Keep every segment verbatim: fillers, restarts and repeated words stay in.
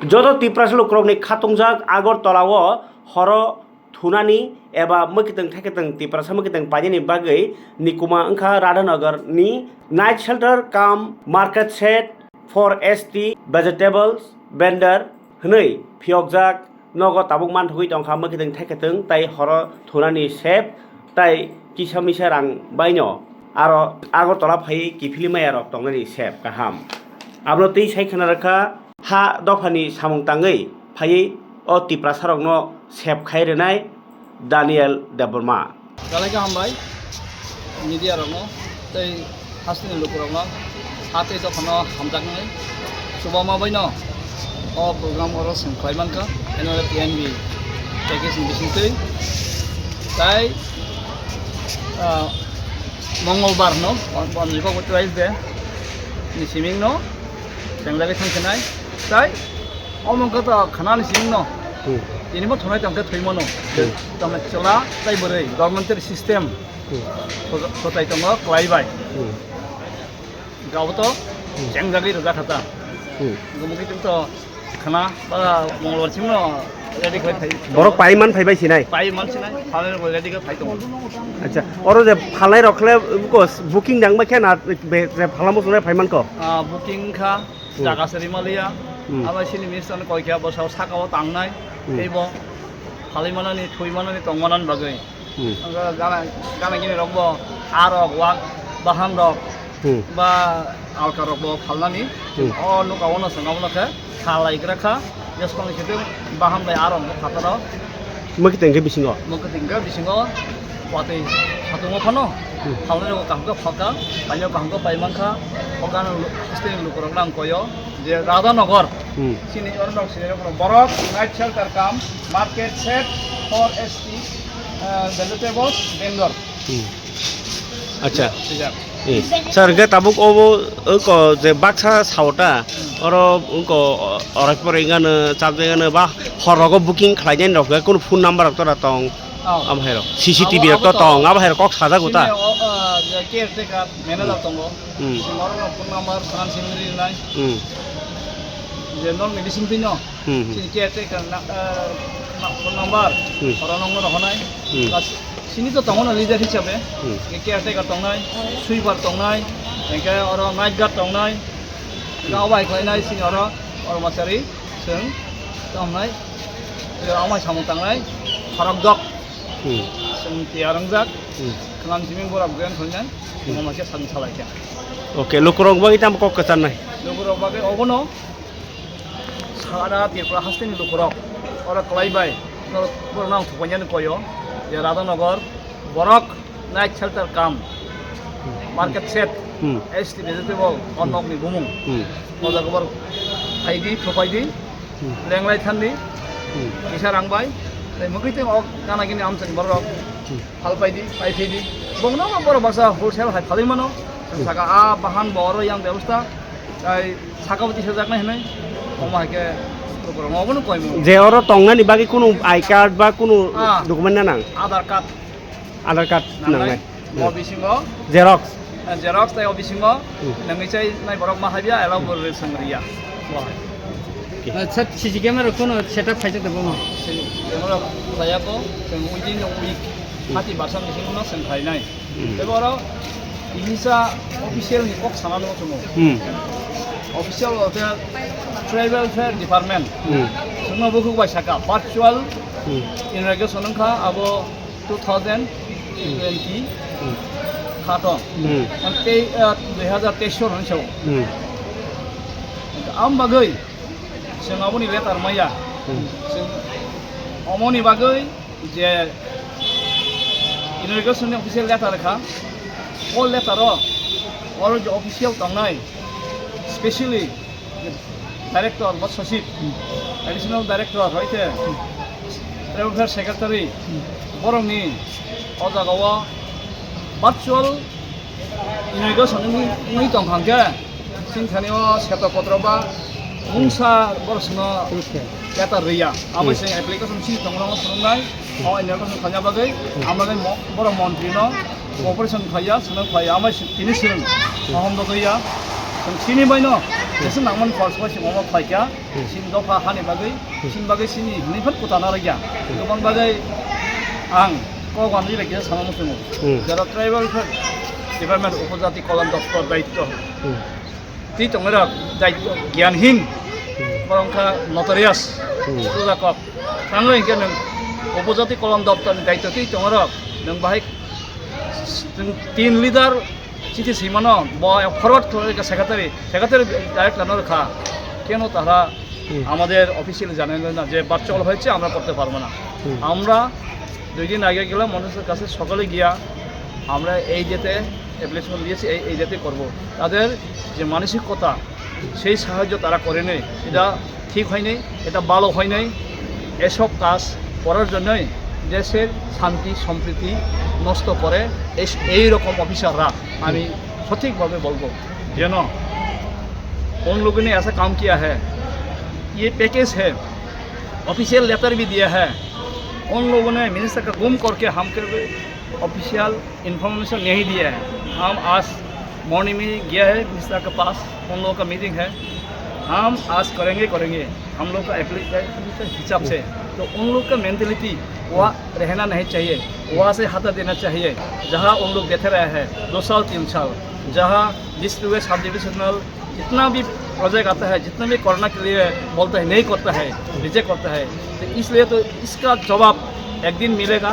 Joto Tiprasa lukurokni khatungjak Agartala o horo thunani eba mwkhitwng thaikhitwng Tiprasa mwkhitwng painani bagwi nikuma wngkha Radhanagar ni night shelter cum market shed for S T vegetables vendor hwnwi phiyokjak. Nogo tabuk manthogwi tongkha mwkhitwng thaikhitwng tei horo thunani sep tei kisa misa rang baino aro Agartala phaiwi kiphilwi maya rok tongnani sep kaham. Abono twi sai khna rwkha ha dophani samung tangwi phaiwi o Tiprasa rokno sep khai rwnai Daniel Debbarma. Belai khe hambai media rokno tei hasteni lukurokno ha tei dophano hamjaknai chubama baino o program oro chwng khlai mankha N R F T N B package ni bisingtwi. Tai, ah, Mongolbar no, Pon-, Ponjibok Twice Day ni siming no chengjagwi thangsinai. Tai omo wngkha to khanani siming no. Hmm. Tini bo thunai tongkhe thwimano. Hmm. Tongkhe chwla tai bwrwi government system. Hmm. Sotai tongo, kwlai bai. Hmm. Gabo to Hmm. chengjagwi rwjak kha ta. Hmm. Gumukitwng to khana ba Mongolbar singno ready khlai phai. Borok pai man phai bai sinai? Pai man sinai, phalai rok ready khlai phai tongo. Acha, oro je phalai rok khle ko booking dang bai khe na be, je phalamo sunai phai man ko? Ah, booking kha, Hmm. jaga sari maliya, Hmm. abo sini minister koi khe bo sao saka o tangnai, Hmm. tei bo phalai manani, thui manani, tong manani bagwi. Hmm. Ang gana, gana gini rok bo, a rok, wak, bahan rok, Hmm. ba alka rok bo phalnani. Hmm. O nuka ono swnga ono khe khalai gra kha, jeskong ni khe bahan bai a rok bo phataro. Mwkhitwng khe bisingo? Mwkhitwng khe bisingo watwi satungo phano Hmm. phalnai rok kaham khe phalka, paino kaham khe pai mankha, o gana lu-, hasteni lukurok nang koyo, je Radhanagar, Hmm. sini oro nok sini rok borok night shelter kam, market shed for S T, ah, vegetables vendor. Hmm. Acha. Sijak. Eh, sir, hwnkhe tabuk obo, wngko je baksa saota, Hmm. oro wngko o-, orai porai wngano, chapjak wngano, ba hor rogo booking khlainai rok, kunu phone number rok tora tong? Oh. Abo hai rok, C C T V Abo, rok abo to to. Tong, abo hai rok kok sajak uta. Sini o, ah, je caretaker, manager Hmm. tongo. Hmm. Sini oro phone number, khana sini rinai. Hmm. Je non medicine twi no. Hmm, hmm. Chini caretaker na, eh, na, phone number, Hmm. oro nokno rohornai. Hmm. Plus, sini to tongo no leader hisabe. Hmm. Ke caretaker tongnai, sweeper tongnai, hingke oro night guard tongnai. Hmm. Ga obai khlainai sini oro, oro machari, chwng, tongnai. Amai samung tangnai, khorok dok. Hmm. Chwng tiyar wngjak. Hmm. Khwnam simi borok join khlainai, Hmm. omo masa sakni salai khe. Okay, lukurok bagwi tamo kok kwcharnai? Lukurok bagwi obono Sara Tripura hasteni lukurok oro kwlai bai norok borokno ang thuphainani koyo je Radhanagar borok night shelter kam market shed Hmm. S T vegetable o Hmm. nokni bumung Hmm. o jaga borok phaidi thupaidi Hmm. lenglai thandi Hmm. kisa rang bai tai mwkhwitwng o gana gini amchani borok Hmm. Phalpaidi, paiphaidi. Bongno borok baksa wholesale hai phalwi mano. Hmm. Saka a bahan bo oro yang bebosta. Tai saka bo tisajaknai hinwi. Omo hai khe borok obono koimo. Je oro tongnani bagwi kunu I card ba kunu Ah. document na nang? Aadhaar card. Aadhaar card Nangnai. nangnai. Bo Hmm. bisingo. Xerox. Eh, xerox tai o bisingo Hmm. nangwi chai nai borok ma habya, ela bo rwsong riya. Bo hai. Okay. Acha, C C camera kono setup khaijak da bono? Chwng camera khlaiya ko, chwng within a week, Hmm. thirty percent ni simi no chwng khlainai. Hmm. Tei oro kisa official ni kok sana no chwngo. Hmm. Official o khe Tribal Welfare Department. Hmm. Chwngno bukhuk bai saka, virtual Hmm. inauguration wngkha abo two thousand twenty Hmm. khato. Hmm. Tei, ah, dui hazar teis o hwnwi sao. Hmm. Am bagwi chwng aboni letter maya. Hmm. Chwng omoni bagwi je inauguration ni official letter kha, o letter o oro je official tongnai, specially Director ba Sachib, Additional Director, hoite Welfare Secretary, borokni o jaga o virtual inauguration wngwi, wngwi tong kha hwnkhe, chini thani o seto potro ba mungsa borok sino letter rwya. Abo se application chini tongo phunuknai, o inauguration khaina bagwi, amo bagwi mo-, borok montri no cooperation khaiya, swnam khaiya, amo tini swrwng, mohom bagwi ya. Chini bai no, jesa nangman false bai simo phaikha, Hmm. chini dopha hani bagwi, Hmm. chini bagwi chini hinwi phan kutana rwkya. Hmm. Gabang bagwi ang kok wanwi bai kisa sama muchungo. Hmm. Jara tribal department upojati kolon doptor daitto. Hmm. Twi tongnai rok daitto giyanhin, Hmm. borok wngkha notorious, Hmm. suda kok. Tangwi hinkhe nwng upojati kolon doptorni daitto twi tongnai rok, nwng bahai nwng team leader chiti swimano bo forward khlai kha secretary, secretary direct ano rwkha. Keno tara Hmm. আমাদের অফিসিয়ালি জানাইল না যে ভার্চুয়াল হয়েছে, আমরা করতে পারবো না। Hmm. আমরা দুই দিন আগে গেলাম মানুষের কাছে, সকালে গিয়া আমরা এই ডেটে অ্যাপ্লিকেশন দিয়েছি, এই, এই ডেটে করব। তাদের যে মানসিকতা, সেই সাহায্য তারা করেনি, এটা ঠিক হয়নি, এটা ভালো হয়নি। এসব কাজ করার জন্যই দেশের শান্তি সম্প্রীতি নষ্ট করে এই, এই রকম অফিসাররা। আমি সঠিকভাবে বলবো, যেন उन लोगों ने ऐसा काम किया है, ये पैकेज है, ऑफिशियल लेटर भी दिया है। उन लोगों ने मिनिस्टर का गुम करके हमको ऑफिशियल इन्फॉर्मेशन नहीं दिया है। हम आज मॉर्निंग में गया है मिनिस्टर के पास, उन लोगों का मीटिंग है। हम आज करेंगे, करेंगे। हम लोग का एप्लीकेशन के हिसाब से, तो उन लोग का मेंटालिटी वहाँ रहना नहीं चाहिए, वहाँ से हटा देना चाहिए। जहाँ उन लोग बैठे रहे हैं दो साल, तीन साल, जहाँ डिस्ट्रिक्ट सब डिविजनल जितना भी प्रोजेक्ट आता है, जितना भी करने के लिए बोलता है, नहीं करता है, रिजेक्ट करता है। तो इसलिए तो इसका जवाब एक दिन मिलेगा,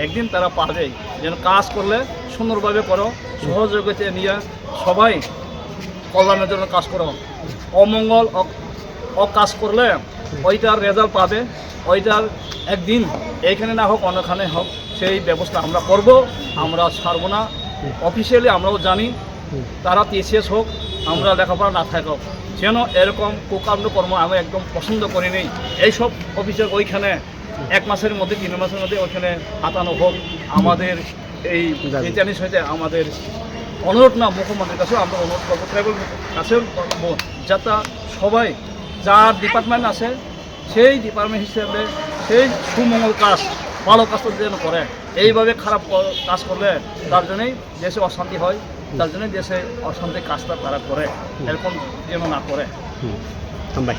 एक दिन তারা পাবে। যেন কাজ করলে সুন্দরভাবে করো, সহযোগিতা নিয়ে সবাই কল্যাণের জন্য কাজ করো। অমঙ্গল, অ-, অকাজ করলে ওইটার রেজাল্ট পাবে, ওইটার একদিন এইখানে না হোক, অন্যখানে হোক, সেই ব্যবস্থা আমরা করব। আমরা ছাড়বো না। অফিসিয়ালি আমরাও জানি, তারা টিসিএস হোক, আমরা লেখাপড়া না থাকুক, যেন এরকম কুকাণ্ড কর্ম আমি একদম পছন্দ করিনি। এইসব অফিসার ওইখানে এক মাসের মধ্যে, তিন মাসের মধ্যে ওইখানে পাঠানো হোক। আমাদের এই দাবি। ইন্টারনেট হইতে আমাদের অনুরোধ না, মুখ্যমন্ত্রীর কাছেও আমরা অনুরোধ করবো, ট্রাইবাল কাছেও করবো, যাতে সবাই যার ডিপার্টমেন্ট আছে সেই ডিপার্টমেন্ট হিসেবে সেই সুমঙ্গল কাজ, ভালো কাজটা যেন করে। এইভাবে খারাপ ক-, কাজ করলে তার জন্যই দেশে অশান্তি হয়, তার জন্যই দেশে অশান্তি কাজটা তারা করে, এরকম যেন না করে। হুম। হামবাই।